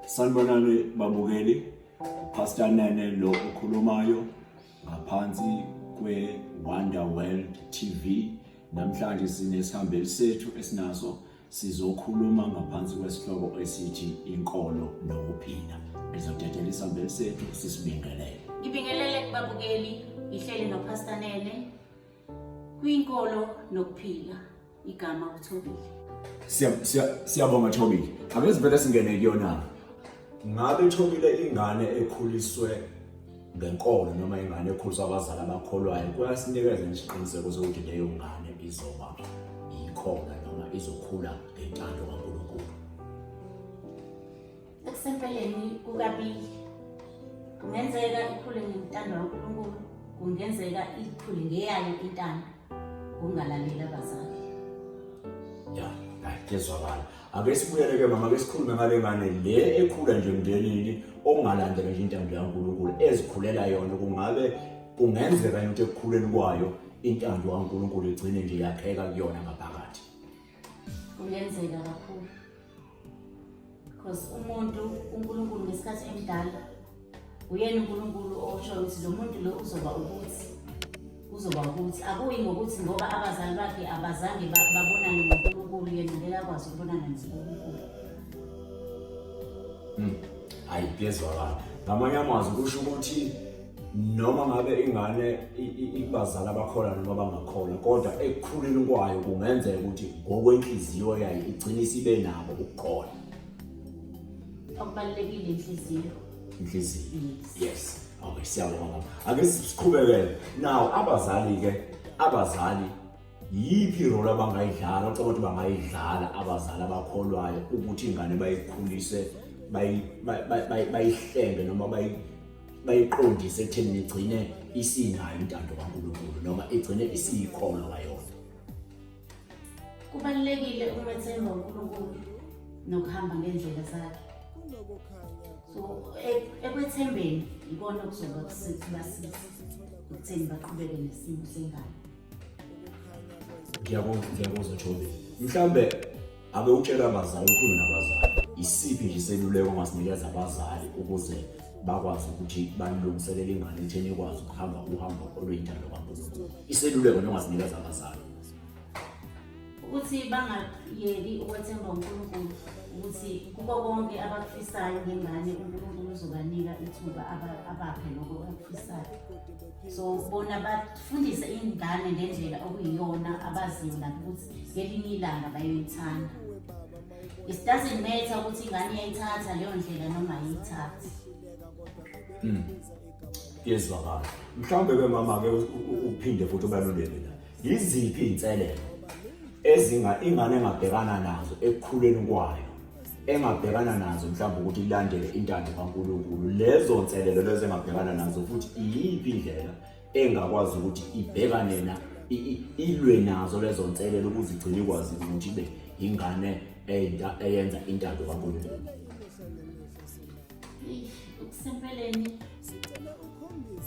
Sanibonani babukeli, Pastor Nene lo okhulumayo ngaphansi kwe Wonder World TV. Namhlanje sinesihambeli sethu esinaso sizokhuluma ngaphansi kwesihloko esithi inkolo nokuphila. Ngizodedela isihambeli sethu sisibingelele. Ngibingelele kubabukeli, ngihleli noPastor Nene kwinkolo nokuphila. Igama uThobile. Siyabonga Thobile. Ake sivele singene kuyona. Ngabe Thobile ingane ekhuliswe ngenkolo noma ingane ekhuliswa abazali abakholwayo kuyasinikeza isiqiniseko sokuthi leyo ngane izoba yikhona noma izokhula ngentando kaNkulunkulu. Ekusempeleni kukabili kungenzeka ikhule ngentando kaNkulunkulu, kungenzeka ikhule ngeyayo intando ngokungalaleli abazali. Ya, hayi kuyezwakala. Ake sibuyele ke mama, ake sikhulume ngale ngane le ekhula nje emndenini ongalandela nje intando kaNkulunkulu ezikhulela yona kungabe kungenzeka into ekukhuleni kwayo intando kaNkulunkulu igcine nje yakheka kuyona ngaphakathi. Kungenzeka kakhulu. Because umuntu uNkulunkulu ngesikhathi emdala uyena uNkulunkulu osho ukuthi lo muntu lo uzoba ukuthi uzoba ukuthi akuyi ngokuthi ngoba abazali bakhe abazange babonane noNkulunkulu yena ngeke akwazi ukubonana noNkulunkulu. Hayi kuyezwakala. Ngamanye amazwi kusho ukuthi noma ngabe ingane ikubazali abakholwa noma bangakholwa kodwa ekukhuleni kwayo kungenzeka ukuthi ngokwenhliziyo yayo igcine isibe nabo ukukholwa. Okubalulekile inhliziyo. Inhliziyo. Yes. Okay, siyabonga mama. Ake siqhubekele. Now abazali ke abazali yiphi role abangayidlala ucabanga ukuthi bangayidlala abazali abakholwayo ukuthi ingane bayikhulise bayihlenge noma bayiqondise ekutheni igcine isinayo intando kaNkulunkulu noma igcine isiyikholwa kwayona. Kubalulekile ukumethemba uNkulunkulu nokuhamba ngendlela zakhe. So ekwethembeni ikona okuzoba kubasiza ekutheni baqhubeke nesimo sengane. Ngiyakuzwa Thobi. Mhlambe ake utshela abazali ukhulume nabazali. Isiphi nje iseluleko ongasinikeza abazali ukuze bakwazi ukuthi balungiselele ingane ekutheni ikwazi ukuhamba uhambo oluyintando kaNkulunkulu. Iseluleko nje ongasinikeza abazali. Ukuthi bangayeki ukwethemba uNkulunkulu ukuthi kuko konke abakufisayo ngengane uNkulunkulu uzobanika ithuba abaphe lokho abakufisayo. So bona bafundise ingane ngendlela okuyiyona abaziyo nabo ukuthi ngelinye ilanga bayoyithanda. It doesn't matter ukuthi ingane iyayithatha leyo ndlela noma ayiyithathi. Kuyezwakala. Mhlawumbe ke mama ke uphinde futhi ubaluleke la. Yiziphi izinselelo ezinga ingane engabhekana nazo ekukhuleni kwayo engabhekana nazo mhlawumbe ukuthi ilandele intando kaNkulunkulu lezo nselelo lezo engabhekana nazo futhi iyiphi indlela engakwazi ukuthi ibhekane na ilwe nazo lezo nselelo ukuze igcine ikwazi ukuthi ibe ingane eyenza intando kaNkulunkulu. Okusempeleni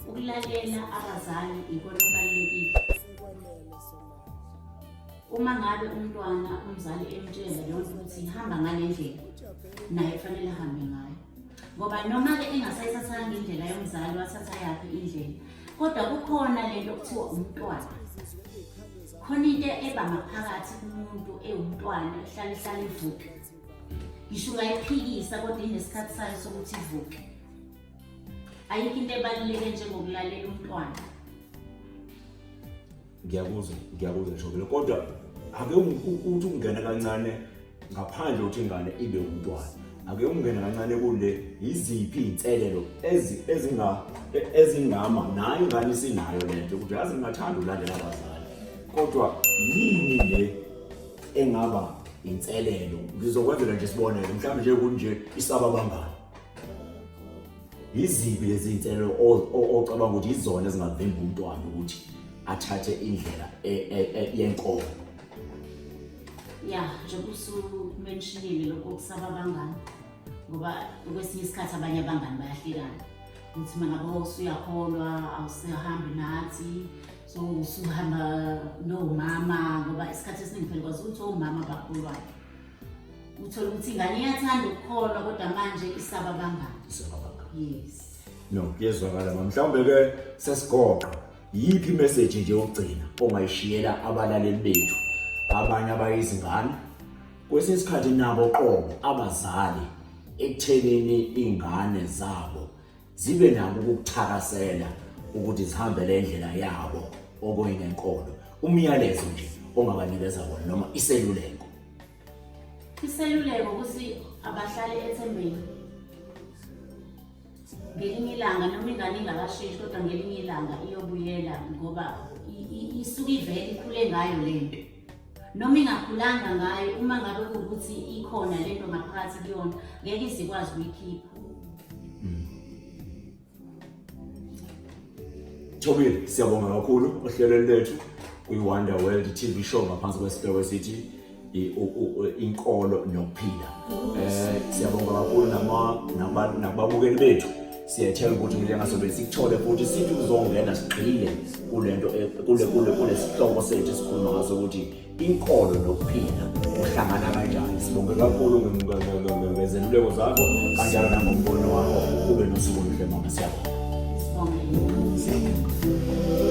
ukulalela abazali ikona okubalulekile. Uma ngabe umntwana umzali emtshela leyo nto ukuthi hamba ngale ndlela naye kufanele ahambe ngayo ngoba noma-ke engasayithathanga indlela yomzali wathatha yakhe indlela kodwa kukhona le nto okuthiwa umntwana khona into eba ngaphakathi kumuntu ewumntwana ehlale ihlale ivuke ngisho ungayiphikisa kodwa inesikhathi sayo sokuthi ivuke ayikho into ebaluleke njengokulalela umntwana. Ngiyakuzwa, ngiyakuzwa Shobile, kodwa ake uthi ungena kancane ngaphandle ukuthi ingane ibe umntwana. Ake ungene kancane kule yiziphi izinselelo ezinga ezingama nayo ingane isinayo lento ukuthi yazi ngingathanda ulandela abazali. Kodwa yini le engaba inselelo? Ngizokwenzela nje isibonelo, mhlawumbe nje kunje isaba abangani. Yiziphi lezi zinselelo ocabanga ukuthi yizona ezingavimba umntwana ukuthi athathe indlela yenkolo? Ya, njengoba usumentionile lokho kusaba abangani ngoba kwesinye isikhathi abanye abangani bayahlekana ukuthi uma ngabe usuyakholwa awusahambi nathi so usuhamba nomama ngoba isikhathi esiningi phela kwazi ukuthi omama bakholwayo. Uthole ukuthi ingane iyathanda ukukholwa kodwa manje isaba abangani. Isaba abangani. Yes. No, kuyezwakala mama. Mhlawumbe ke sesigoqa. Yiphi message nje yokugcina ongayishiyela abalaleli bethu abanye abayizingane kwesinye isikhathi nabo qobo abazali ekuthenini ingane zabo zibe nako ukukuthakasela ukuthi zihambe le ndlela yabo okuyingenkolo umyalezo nje ongabanikeza wona noma iseluleko Iseluleko ukuthi abahlale ethembeni. Ngelinye ilanga noma ingane ingakasheshi kodwa ngelinye ilanga iyobuyela ngoba isuke ivele ikhule ngayo le nto. Noma ingakhulanga ngayo uma ngabe kuwukuthi ikhona le nto ngaphakathi kuyona ngeke ize ikwazi ukuyikhipha. Thobile, siyabonga kakhulu ohlelweni lwethu kwi-Wonder World TV show ngaphansi kwesihloko esithi inkolo nokuphila. Siyabonga kakhulu nama nababukeli bethu. Siyethemba ukuthi ngile ngasobe sikuthole futhi sithi uzongena sigxile kulento kule kule kulesihloko sethu esikhuluma ngaso ukuthi inkolo nokuphila kuhlangana kanjani sibonge kakhulu ngezeluleko zakho kanjalo nangombono wakho ube nosuku oluhle mama siyabonga Sibonge. Siyabonga.